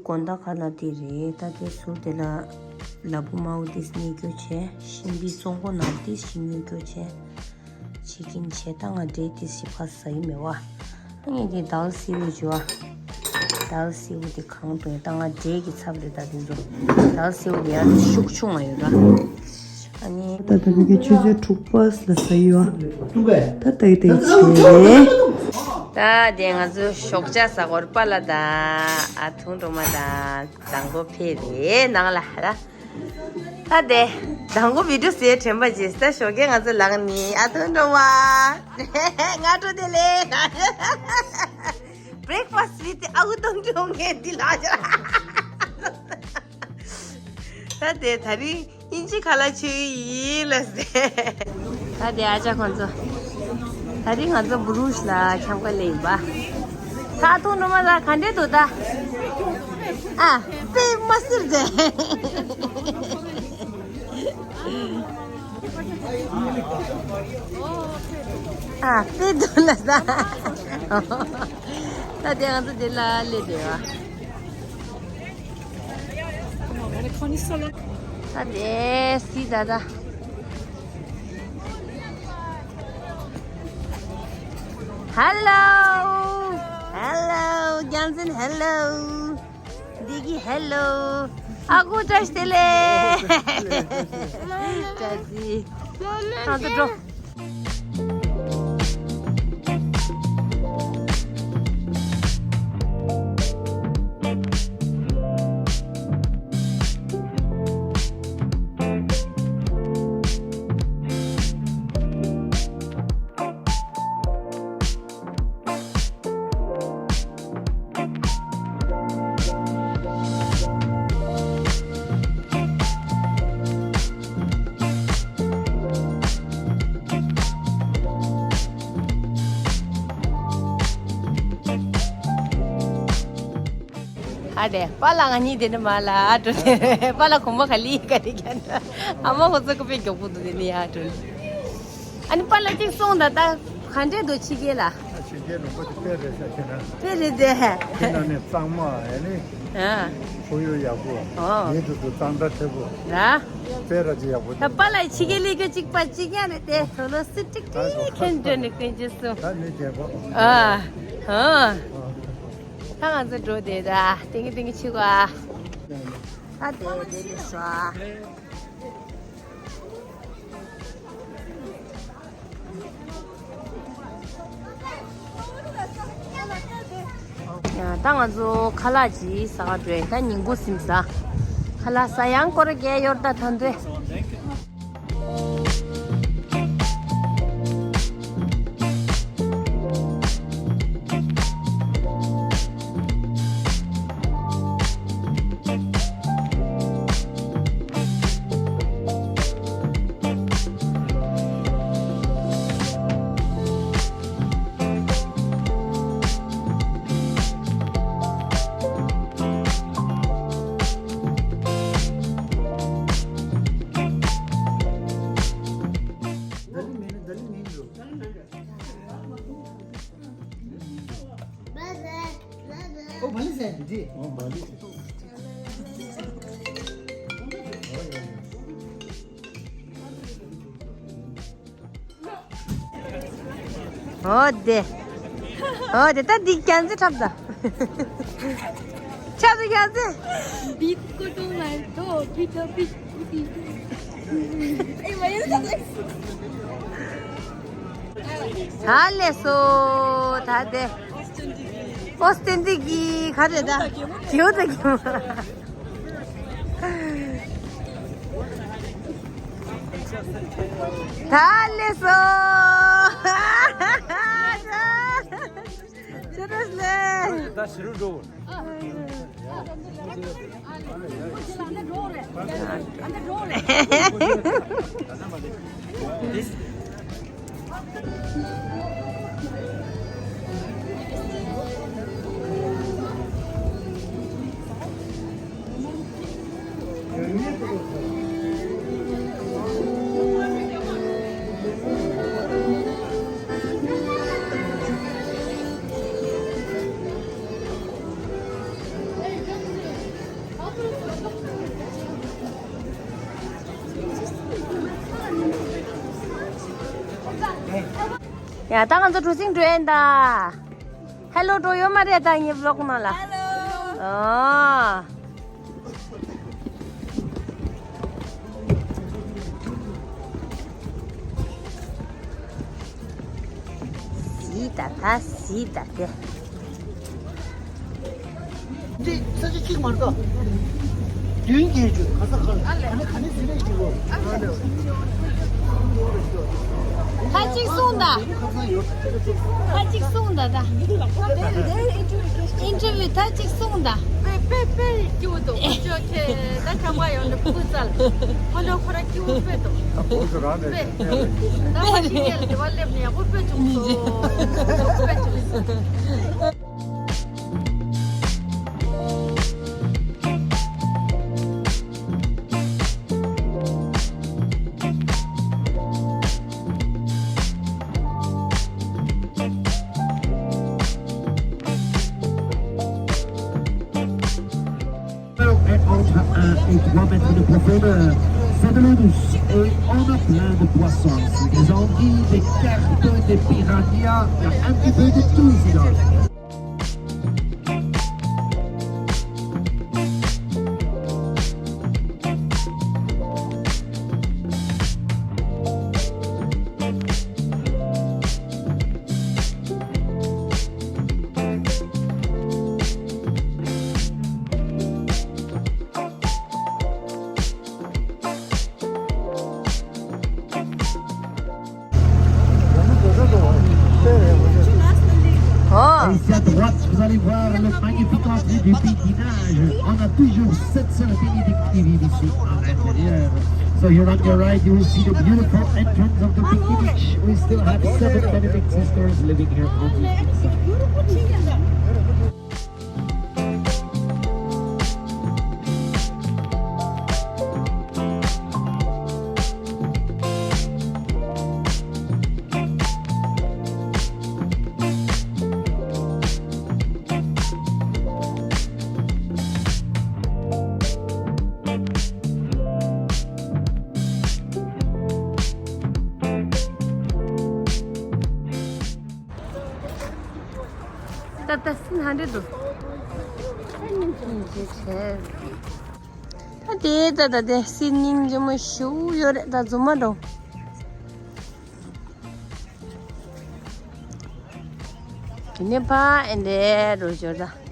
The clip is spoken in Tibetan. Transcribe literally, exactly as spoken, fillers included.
དགོང་དག་ཁ་ལག་དེ་རེད། ད་དེ་ཟུར་དེ་ལ་ལ་ཕུག་མའོ་ཏིས་ཉོས་རྒྱུ་བྱས། ཤིང་པའི་བཙོང་སྒོ་ནང་ཏིས་ཤིང་ཉོས་རྒྱུ་བྱས། བྱེད་ཀྱིན་བྱས། ད་ང་འབྲས་ཏིས་ཞིག་ཕར་ཟ་ཡི་མེད་བ། ཨ་ངས་དེ་དལ་སེའུ་བྱས་བ། དལ་སེའུ་དེ་གང་འདུག་ད་ང་འབྲས་ཀྱི་ཚབ་རེད། ད་དེ་ཚོ་དལ་སེའུ་དེ་ཡང་ཤུགས་ཆུང་བ་ཡོད་ར། ཨ་ནི། ད་ལྟ་བུ་གི་ཆུ་ཚོད་དྲུག་པ་ལ་ཟ་ཡོད། ད་ཏག་ཏག་བྱས། ད་དེ་ང་ཚོ་ཞོགས་ཇ་ཟ་གོ་ར། པཱ་ལགས་དང་ཨ་ཐུང་སྒྲོལ་མ་དང་དང་པོ་ཕེབས་རེད་ནང་ལ་ཧ་ར། ད་དེ་དང་པོ་བི་ཌིའོ་ཟེར་དྲན་པ་བྱས། ད་ཞོགས་ཀས་ང་ཚོ་ལངས་ནི། ཨ་ཐུང་སྒྲོལ་མ། སྔ་དྲོ་བདེ་ལེགས། Breakfast with ཨ་ཁུ་ཐུང་སྒྲོལ་མ་ངས་འདི་ལ་ཆ། ད་དེ་ད་རིང་དབྱིན་ཇི་ཁ་ལག་མཆོད་ཡི་ལ་ཟེར། ད་དེ་ཨ་ཅག་ཁོང་ཚོ། ད་རིང་ང་ཚོ་བུ་རུ་ཤི་ལ་འཁྱམ་ག་ལེ་ཡིན་པ། ད་ཐུང་སྒྲོལ་མ་ད་ག་འདྲས་འདུག་ད། ཨ། དཔེ་མ་སྲིད་ཟེར། ཨ། དཔེ་འདུག་ལ་ད། ད་དེ་ང་ཚོ་དེ་ལ་སླེབས་བསྡད་པ། ད་དེ་སི་ད་ད། Hello. Hello. Johnson, hello. འདི་གི་hello. ཨ་ཁུ་བཀྲ་ཤིས་བདེ་ལེགས། བཀྲ་ཤིས། ང་ཚོ་འགྲོ། ཨ་དེ་པཱ་ལགས་ང་གཉིས་དེ་ནས་མར་ལ་འགྲོ་ནས། པཱ་ལགས་གོམ་པ་ག་ལེ་ག་རེ་རྒྱག་འདུག་ཨ་མ་ཁོ་ཚོ་ཀོ་པའི་མགྱོགས་པོ་འདུག་དེ་ནས་ཡར་འགྲོ་ནས། ཨ་ནི་པཱ་ལགས་གཅིག་གསུངས་དང་། ད་ག་འདྲས་འདུག་ཕྱི་རྒྱལ་ལ། ཕྱི་རྒྱལ་ལུང་པ་དེ་དཔེ་རེད་ཤག་ཁྱེད་རང་། དཔེ་རེད་དེ། ཁྱེད་རང་ནས་གཙང་མ་ཨ་ནི། ཨ། ཁོར་ཡུག་ཡག་པོ། ཨོ། ཉེ་དུ་དུ་གཙང་སྦྲ་འཕྲད་པོ། ར། དཔེ་ར་ཅིག་ཡག་པོ་འདུག་ད་པཱ་ལགས་ཕྱི་རྒྱལ་སླེབས་རྒྱུ་གཅིག་པ་གཅིག་རྐྱང་རེད་དེ། དོ་ལོ་སི་ཀྲིག་ཀྲིག་ཁྱེད་འདྲ་ནི་ཀུན་གྱི་སུ། ད་ནི་རྒྱལ་པོ། ཨ། ཨ། ད་ང་ཚོ་འགྲོ་དེ་ད་ཏིང་གི་ཏིང་གི་ཆི་ག་ད་དེ་དེ་ལས་སོ། ཡ། ད་ང་ཚོ་ཁ་ལག་ཅིག་ཟ་ག་འགྲོ་ཡ། ད་ཉིན་གུང་གཟིམ་ཟ། ཁ་ལག་ཟ་ཡང་སྐོར་རྒྱག་ཡོད་ད་ད་འདོད། ཨོ་དེ། ཨོ་དེ། ད་འདི་རྒྱ་མཚོ་འཁྲབ་ད། འཁྲབ་ད་རྒྱ་མཚོ། བིད་ཀོ་ཏོ་མ་ཏོ་བིད་ཏོ་བིད། ཨེ་མ་ཡོད་ད། ད་ལས་སོ་ད་དེ། ཨོ་སྟན་འདི་གི་ག་རེ་ད། གྱེའུ་ད་གྱེའུ། ད་ལས་སོ། ཅི་རེད་ལེ། ད་ཕྱི་རུ་འགྲོ། ཡ་ད་ང་ཚོ་གྲུ་གཟིངས་འགྲོ་ཡིན་ད། ཧེ་ལོ་འགྲོ་ཡོད་མ་རེད་ད་ངའི་བི་ལོག་ནང་ལ། ཧེ་ལོ། ཨོ། སི་ད་ད་སི་ད་དེ། འདི་ས་ཆ་གཅིག་མ་གཏོགས། བདུན་བརྒྱད་ཅུ་ག་ས་ག་ལ་ཨ་ལེ། ག་ནས་ག་ནས་ཟིན་ནས་ཅིག་གོ། ཨ་ལེ། ད་གཅིག་གསུངས་ད། ད་གཅིག་གསུངས་ད་ད། ཨིན་ཊར་བིའུ་ད་གཅིག་གསུངས་ད། པེ་པེ་པེ་སྐྱིད་པོ་འདུག་ཁོ་ཚོ་ཁྱེད་ད་ཁང་པ་ཡོང་ནས་ཕྲུ་གུ་བཙལ། ཁོ་ཚོ་ཁོ་རང་སྐྱིད་པོ་དཔེ་འདུག་ཨ་ཁོ་ཚོ་རང་ནས་པེ། ད་མ་གཞི་ངས་དེ་བ་སླེབས་ནས་ཡག་པོ་དཔེ་བྱུང་སོང་། དཔེ་བྱུང་སོང་། Et entre un et trois mètres de profondeur, c'est de l'eau douce et on a plein de poissons. Des anguilles, des carpes, des piranhas, il y a un petit peu de tout ici dans le Oh. Et ici à droite, vous allez voir le magnifique entrée du Bikini Beach. On a toujours cette seule Bikini Beach ici à l'intérieur. So here on your right, you will see the beautiful entrance of the Bikini Beach. We still have seven Mennonite sisters living here on the inside. ད་ལྟ་སི་ཧ་འདྲེ་འདུག་ད་དེ་ད་ད་དེ་སི་སྙིང་རྗེ་མོ་ཞིག་ཡོད་རེད་ད་རྫུན་མ་འགྲོ། དེ་ནས་ཕ་ཨེ་འདྲེ་འགྲོ་ཞོར་ད།